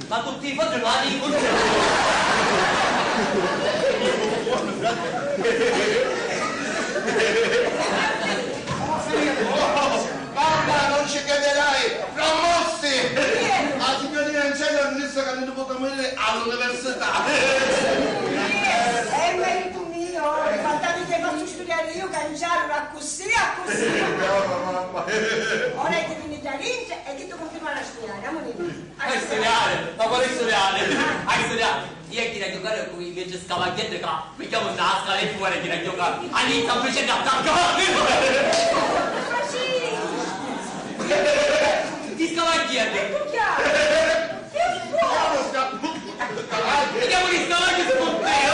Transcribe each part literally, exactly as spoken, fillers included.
Ma tutti i fatti mali, mamma, non ci crederai, promossi! La signorina Ancella non disse che non potrà morire all'università. E maritu mio, infatti che faccio studiare io, canciare accussì, accussì. Ora ti vieni da dentro e che tu continui a studiare, amore. A studiare? Ma quale studiare? A studiare? Io ghiri a giocare cu i me scavagghieddi ca mi chiamo da scala e fuori ghiri a giocare. Anita, invece da attaccare! Ti scavagghieddi! Che buono! Mi chiamo di scavagghieddi con te, oh!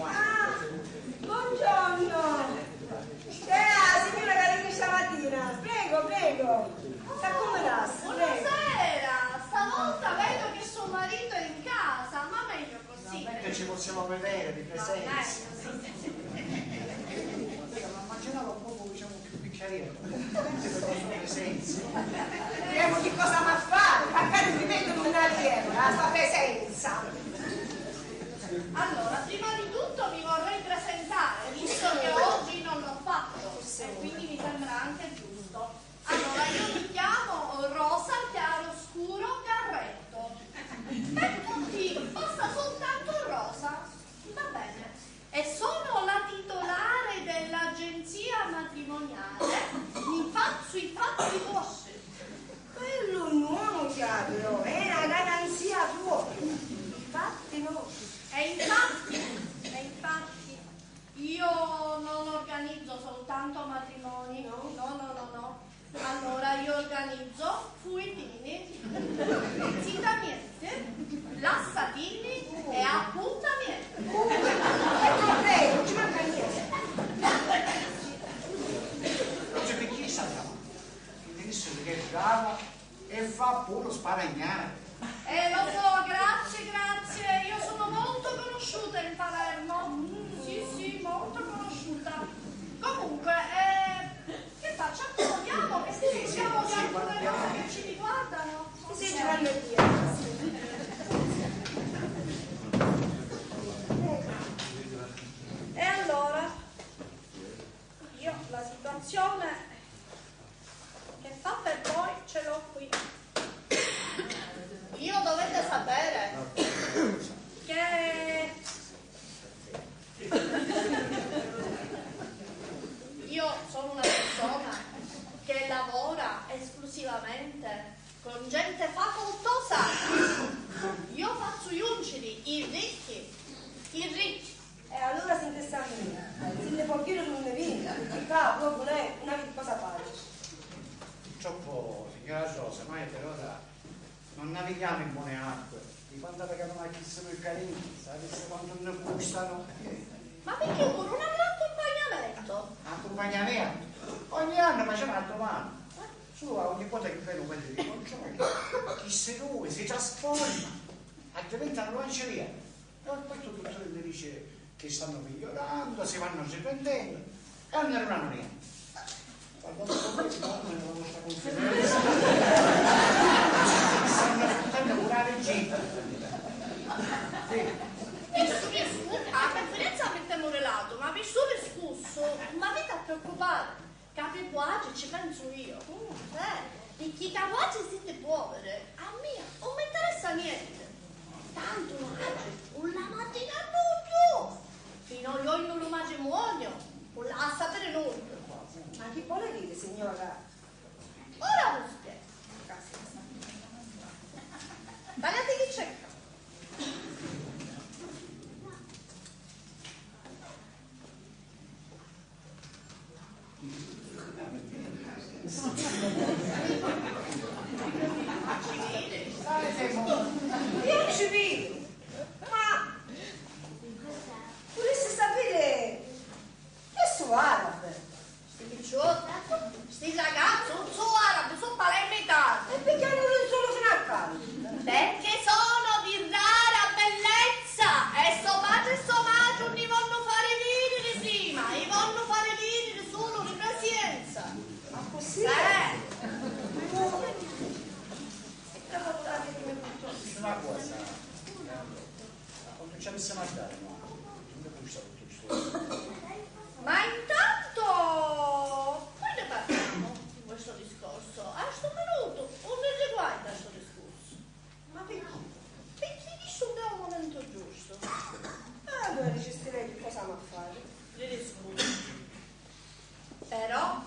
Ah, buongiorno. C'è la signora che arriva stamattina. Prego, prego. S'accomodasse, prego. Buonasera, stavolta vedo che suo marito è in casa, ma meglio così. Finalmente ci possiamo vedere di presenza. Ma meglio, sì, sì, sì. Io non immaginavo un uomo, diciamo, più picciariello. Finalmente per la sua presenza. Vediamo che cosa va a fare. Magari mi vedo un allievo, la sua presenza. Allora, prima di tutto mi vorrei presentare, visto che oggi non l'ho fatto, e quindi mi sembra anche giusto. Allora, io mi chiamo Rosa Chiaroscuro Garretto. Per tutti basta soltanto Rosa. Va bene. E sono la titolare dell'agenzia matrimoniale. Mi faccio i fatti vostri. Quello nuovo chiaro, è una garanzia tua. I fatti nostri. E infatti, e infatti, io non organizzo soltanto matrimoni. No? No, no, no, no. Allora io organizzo fuitini, zitamienti, lassatini e appuntamenti. Prego, non ci manca niente. Oggi perché sta chiamando? L'indirizzo di che brava e fa pure sparagnare. Eh, lo so, grazie, grazie. Io sono molto conosciuta in Palermo. Sì, sì, molto conosciuta. Comunque, eh, che faccio? Andiamo, che sì, siamo già alcune cose che ci riguardano. Sì, Giovanni, Dio. E allora, io la situazione che fa per voi ce l'ho qui. Io dovete sapere che io sono una persona che lavora esclusivamente con gente facoltosa. Io faccio gli uncili, i ricchi, i ricchi. E allora sintesse a mia, si nni pò viri nun nni vini, picchì ccà propriu lei nun havi di cosa fari. Purtroppo, signora Rosa, noi per ora non navichiamo in buone acque. Di quantu pagavano a chisti dui carini, sapessi quantu ne costano. Ma picchì pure un accompagnamento? Accompagnamento? Ogni anno facciamo la domanda. Sulu ogni volta che venu quelli di controllo, chisti due si trasformano, addiventano l'orangeria. E poi il dottore mi dice che stanno migliorando, si vanno riprendendo e non erano niente. Guardate un po' come la vostra conferenza. Stanno sfruttando pure la regina. Sì. Io sto riscusso, la conferenza la mettiamo de lato, ma vi sto riscusso, non avete a preoccupare. Ca pi vuatri ci pensu io. Mm, eh, picchì ca vuatri siti puoviri, a mia non mi interessa niente. Tantu nuatri un la matina tuttu, fino a l'ognu lu matrimonio, non la sapere nulla. Ma chi vuole dire, signora? Ora vi spiego. Guardate chi c'è qua. Pensa a Maddalena, non mi gusta tutto sto. Ma intanto poi ne parliamo di questo discorso. A sto minuto non mi riguarda sto discorso. Ma perché? Perché questo non è un momento giusto. Ah, allora dicessi lei che cosa ha a fare? Li riscusi. Però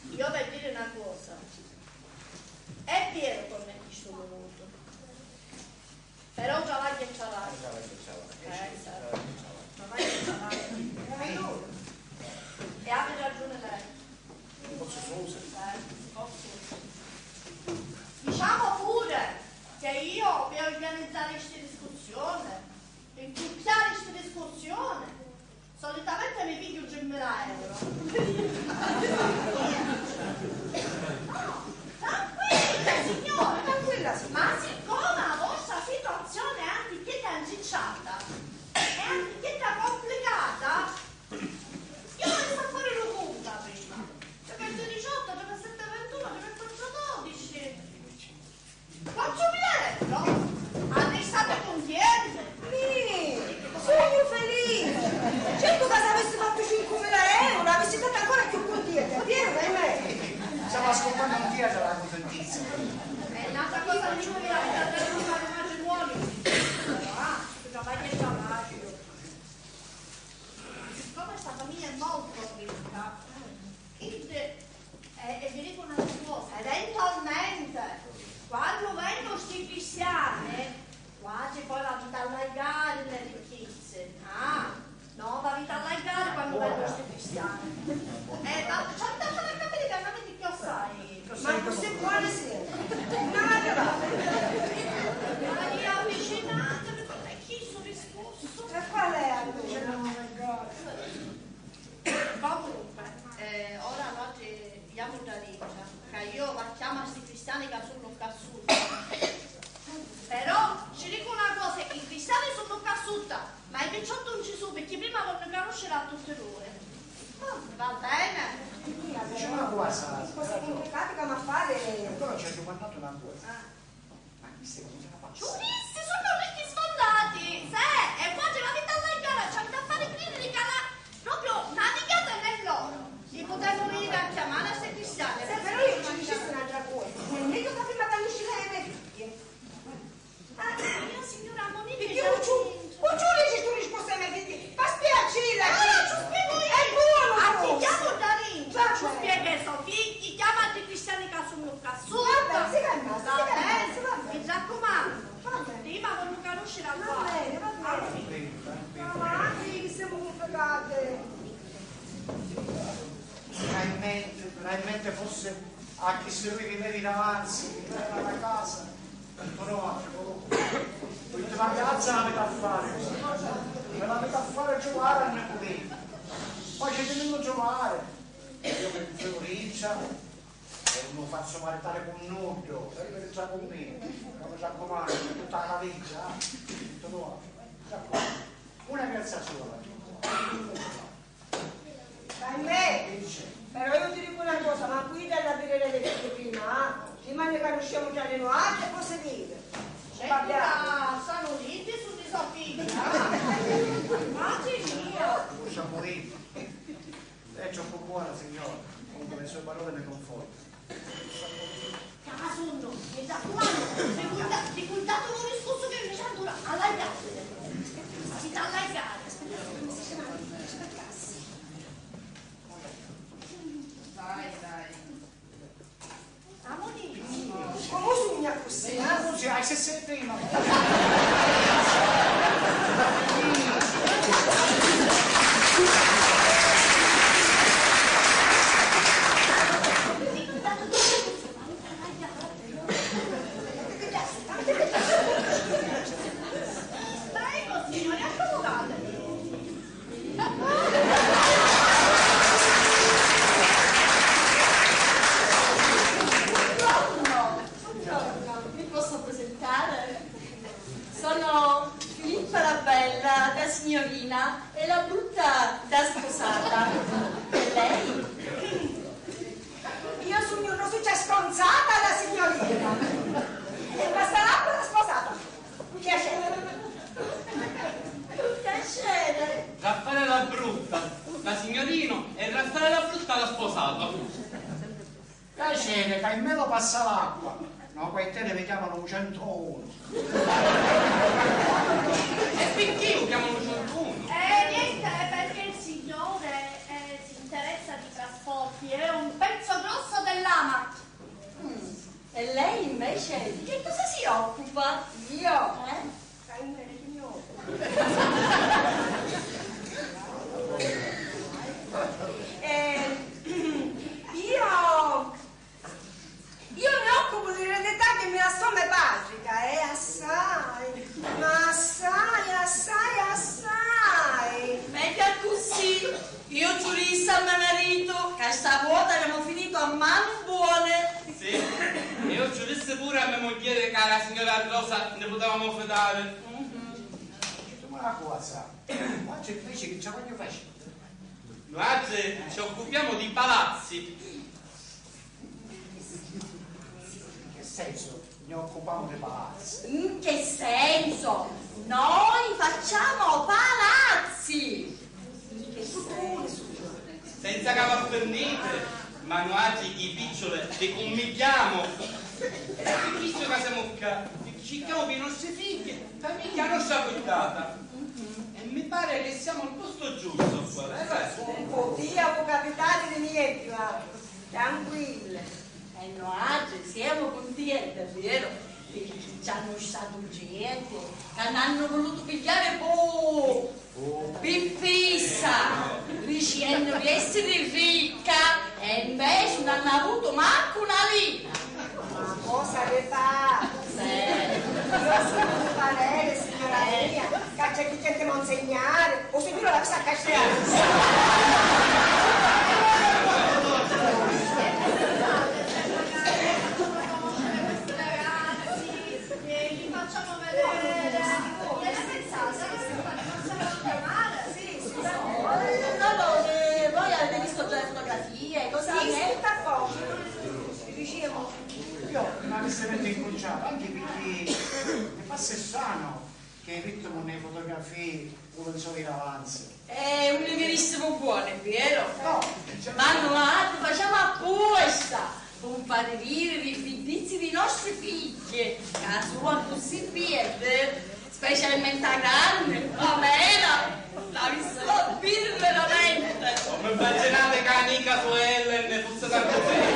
io per dire una cosa, è vero che non è questo minuto. Però travaglia e travaglia. Travaglia e travaglia. Eh, certo. Travaglia e travaglia. E hai ragione lei. Posso scusa? Eh, posso. Diciamo pure che io per organizzare queste discussioni, per cucchiare queste discussioni, solitamente mi pigghiu tremila euro. No, tranquilla, signora, tranquilla, signora. Ma siccome la vostra situazione è antichetta incicciata, è antichetta complicata, io ho messo a fare una conta prima. Cioè, per diciotto, cioè, per sette ventuno, cioè, per quattro dodici. Quattromila euro? Arrestate contenti? Mi sugnu felici! Certu ca s'avissi fattu cinquemila euro, avissi statu ancora cchiù cuntenti, è vero, Maimè? Stava ascoltando un teatro, la contentizza. È un'altra cosa, dico, che la vita del nostro matrimonio. Ah, travaglia e travaglia. Siccome sta famiglia è molto ricca, quindi, eh, e vi dico una cosa, eventualmente, quando vengono sti cristiani, quasi poi v'aviti allargari le ricchizze. Ah, no, v'aviti allargari quando vengono sti cristiani. Eh, ma ci avete a fare capire che non avete più assai. Ma così buone sì. No, no, no. Maria, avvicinatevi, perché chi sono risposto? E qual è allora? Comunque, eh, ora noi andiamo da Rita, che io va a chiamare sti cristiani che sono qua sotto. Però ci dico una cosa, i cristiani sono qua sotto, ma i picciotti non ci sono, perché prima vogliono conoscere a tutti loro. Va bene? Diciamo una cosa, cosa complicata che mi fare. Però ci ha domandato una cosa. Ah. Ma chi sei? Come ce la faccio? Giuristi sono ricchi sfondati! Se, e poi ce l'avete alla gara, ci avete a fare credere che la, proprio navigate nell'oro. Li potremmo venire a chiamare a sti cristiani. Se però io ci dicessi un'altra cosa, è meglio che prima conosci lei e me figlie. Ah, io signora Monini. Perché già un ciu-, un ciu-, dici tu risposta ai me figli? Ma spiegaci la. Allora ci spiego io. È buono. Attichiamo da Ringia, ci spiega i so figli, chiama altri cristiani che sono qua sotto. Va bene, si calma, si calma, si calma. Mi raccomando. Va bene. Prima voglio conoscere a voi. Va bene, va bene. Allora. Mamma, anche che siamo complicate. Veramente, veramente forse anche se lui vi merita avanzi, vi merita una casa. Però, l'ultima piazza la metà fare, me la metà fare giocare al mio potere. Poi ci devo giocare. Io mi fiducia e non lo faccio maritare con nudo, devi rientrare con me. Non mi raccomando, tutta la vita, eh. Però, mi raccomando, una piazza sola. Vaimè! Però io ti dico una cosa, ma qui dai a vedere le figlie prima, eh? Prima ne conosciamo già le nuotate e poi si vede. Certo, ma sono ricchi su di so figli, eh? Immagini mia! Scusa, Morì. Lei è troppo buona, signora. Comunque le sue parole mi confortano. Casunno, mi raccomando, ricurda-, ricurdate un discorso che mi sento ora alla casa. Si dà alla gara. Dai, dai. Amore. Come sogna così? Eh, così, hai se sei prima. Prego, signori, accomodatevi. Buongiorno. Buongiorno, mi posso presentare? Sono Filippa la bella, da signorina, e la brutta, da sposata. E lei? Io sugnu Rosuccia sponzata da signorina. E Passalacqua da sposata. Piacere. Succede ca in melo passa l'acqua. No, quai te li chiamano u centounu. E picchì u chiamano u centounu? Eh, niente, è perché il signore, eh, si interessa di trasporti, è un pezzo grosso dell'AMAT. Mm. E lei invece di che cosa si occupa? Io? Eh? Eh, io, io mi occupu di l'eredità chi mi lassò me patri, ca è assai, ma assai, assai, assai. Megghiu accussì. Io ci dissi a me maritu ca sta vota avemu finitu a manu buone. Sì, io ci dissi puru a me mugghieri ca la signora Rosa ni putevamo fidari. Mhm. Semu una cosa, ma c'è invece che ci voglio fare. Nuatri ci occupiamo di palazzi. In che senso? Ne occupiamo di palazzi. In che senso? Noi facciamo palazzi! Senza ca v'affirniti, ma nuatri i picciuli li cummigghiamo. E pi chistu ca semu ccà, pirchì circamu pi nostri figghi famigghia a nostra purtata. E mi pare che siamo al posto giusto qua, vero? Non potìamu capitari di megghiu, ah. Tranquille. E nuatri semu cuntenti, è vero, pirchì ci hannu statu genti ca n'hannu vulutu pigghiari pu-, pi fissa, dicennu di essiri ricca, e inveci n'hannu avutu mancu na lira. Ma cosa vi fa? Sì. Io sono di parere, signora mia, ca c'è chi cerca di insegnare, o sicuro la sa castellano. Ragazzi, eh, vi facciamo vedere. Che ne pensate? Possiamo chiamare? Sì, sì, sì. Allora, eh, voi avete visto già le fotografie? Cosa ne è? Sì, tutto a posto. Diciamo, io non avessi mai incrociato, anche perché mi passa strano che mettono nelle fotografie un lenzuolo di avanzo. Eh, un li virissimu buoni, è vero? No, cioè, ma nuatri facemu apposta, pi fari vidiri li biddizzi di nostri figghi, ca sulu accussì beddi, specialmente a granni, Pamela, l'avissi a viri veramente. Non mi immaginate che amica sua Ellen fosse tanto felice.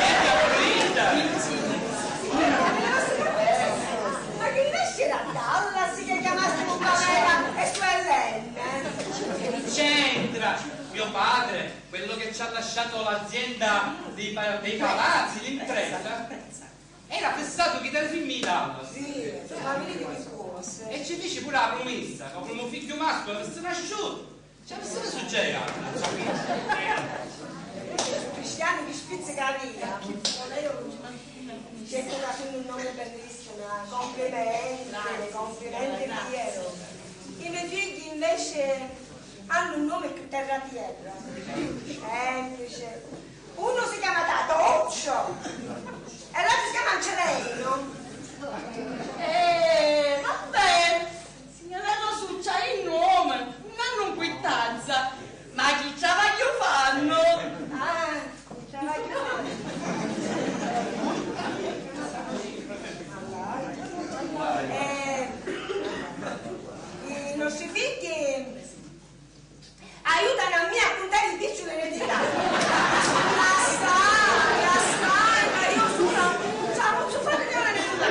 È pulita. Ma chi nascerà Dallas che chiamaste con Pamela e su Ellen? Che c'entra? Mio padre, quello che ci ha lasciato l'azienda dei pa-, dei palazzi, l'impresa, era fissato chi te li fimmi Dallas. Sì, ma vidi chi cosa. E ci fece pure la promessa che il mio figlio mascolo fosse nasciuto. Cioè, ma cosa succede? Cristiani, chi spizzica la vita. Certo che ha un nome bellissimo, complimenti, complimenti Piero. I miei figli invece hanno un nome più terra terra. Semplice. Uno si chiama Tatuccio e l'altro si chiama Angelino. Eh, vabbè. Signora Rosuccia, il nome, un annu in quittanza. Ma chi travagghiu fannu? Ah, chi travagghiu fannu? Eh, i nostri figghi aiutano a mia a cuntari i picciuli ereditari. Assai, assai, ma io sola non ce la posso fare più a nessuno.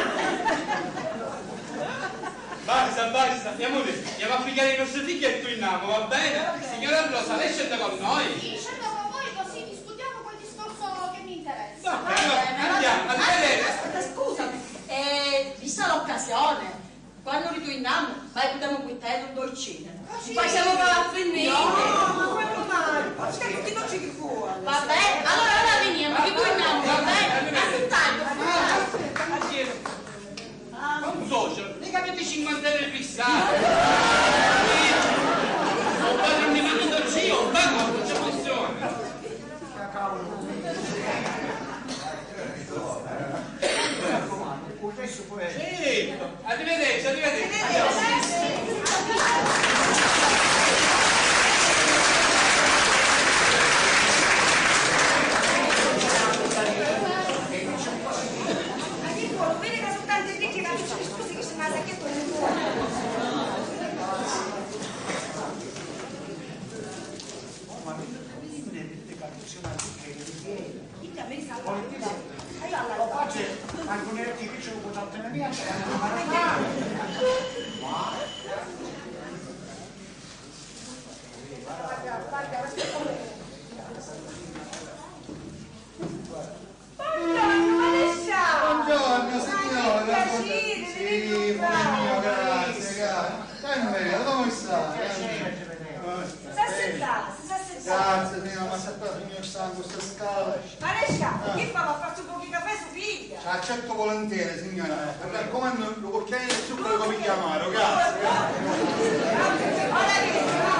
Basta, basta, mia moglie, andiamo a pigliare i nostri figli e torniamo, va bene? Signora Rosa, lei scende con noi? Sì, scendo con voi, così discutiamo quel discorso che mi interessa. Va bene, va bene, andiamo, arrivederci. Aspetta, scusami, eh, vista l'occasione, quando ritorniamo, vai, putemu purtari un dolcinu. Poi siamo qua a finire. No, ma quello mai, poi c'è tutti i dolci che vuole. Vabbè, allora ora veniamo, ritorniamo, va bene? A più tardi. Ah, un socio, mica avete cinquanta euro fissati. Non vado in dimenticatoio, ma non c'è questione. Cavolo. Mi raccomando, un resto poi. Sì, arrivederci, arrivederci. Andiamo. Buongiorno, maresciallu! Buongiorno, signora! Che piacere, sì, pure mio, grazie, grazie. È vero, come sta? S'assittassi, s'assittassi. Grazie, signora, ma s'assittassi, signor Sangu, sta scala. Maresciallu, chi fa? M'ha fattu un pocu di cafè, so figghia? Accetto volentieri, signora. Mi raccomando, un cucchiainu di zuccaru, come chiamare, grazie. Ora che si va,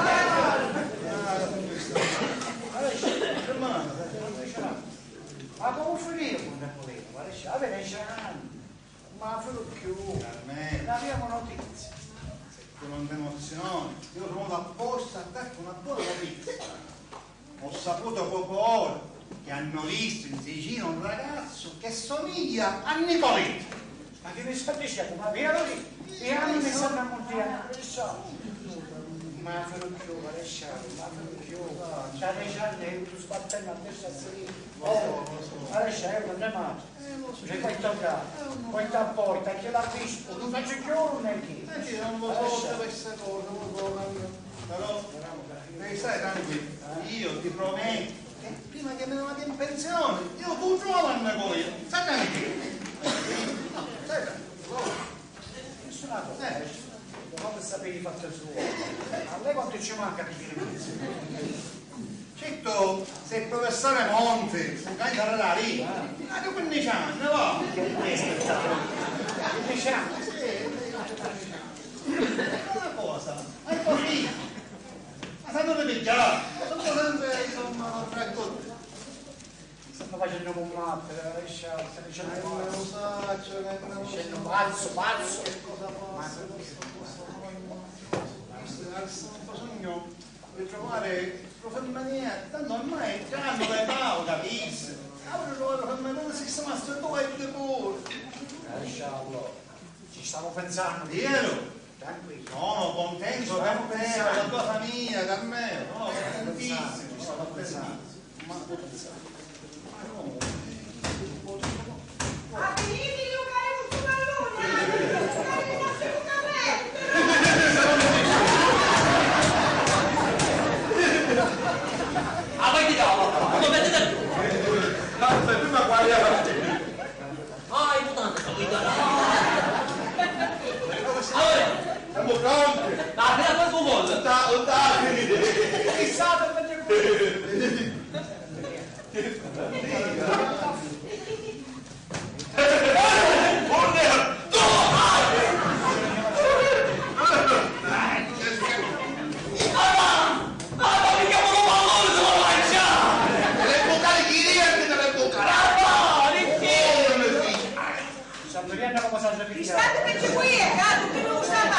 ora che si va. Ma comu finìu cu Napuleonu? Maresciallu, avia deci anni, ma filu cchiù. Carmè. N'aviamu notizia. Siccu non t'emozioni, io sono venuto apposta a darti una buona notizia. Ho saputo poco ora che hanno visto in Sicilia un ragazzo che somiglia a Nicoletto. Ma chi mi sta dicennu? Ma via lui! E anni mi stannu ammuntìa. Ma filu cchiù, maresciallu, ma filu cchiù. C'ha deci anni e io tu sbattennu a destra e a sinistra. Oh, maresciallu, io non ne mangio. C'è questa già, questa porta, chi l'ha visto? Non faccio più niente. Eh, io non lo so, questa cosa, non lo so, ma io. Però, devi stare tranquillo, io ti prometto che prima che me ne vado in pensione, io tu trovo a me poi. Stai tranquillo. Stai tranquillo. Nessuna cosa. Eh. Dopo sapere i fatti suoi. A lei quanto ci manca di dire questo? Certo, se il professore Monti fu candidato alla Lega, ma che quindici anni, va? Che questo è stato? Quindici anni? Sì, quindici anni. Una cosa, ma è così. Ma sanno ripigghiare, sono sempre, insomma, tra tutti. Stanno facennu cummattere, sta dicennu pazzu. Eh, lo saccio, che non lo so. Dicennu pazzu, pazzu. Che cosa pazzo, cosa pazzo, non so. Questo è il nostro bisogno. Ritrovare lo fa in maniera, tanto ormai è già lo capisco. Allora lo fa in maniera, sistema sto due e due pure. Lascialo. Ci stavo pensando. Vero? Tranquillo. Sono contento per te, per la tua famiglia, Carmelo. Sono contentissimo, sono contentissimo. Ma tu pensavi. Ma no. Apriti, Luca, hai un pallone, apriti, Luca, hai un pallone. Ah, vai di là, come mettete? Tanto prima qua era. Ah, i mutande sono in gara. Allora, siamo pronti. Dai, dai, fai un gol. Dai, dai. Chissà perché. Sant'Orianna come s'ha ripigliato? Rispettati che ci vuoi, eh, tu che non lo sai.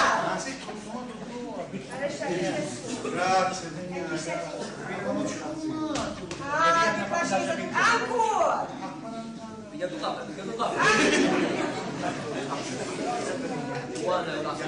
Grazie, signora, grazie. Ah, che pazienza. Ancora! Piglia tu capo, piglia tu capo. Guarda, guarda.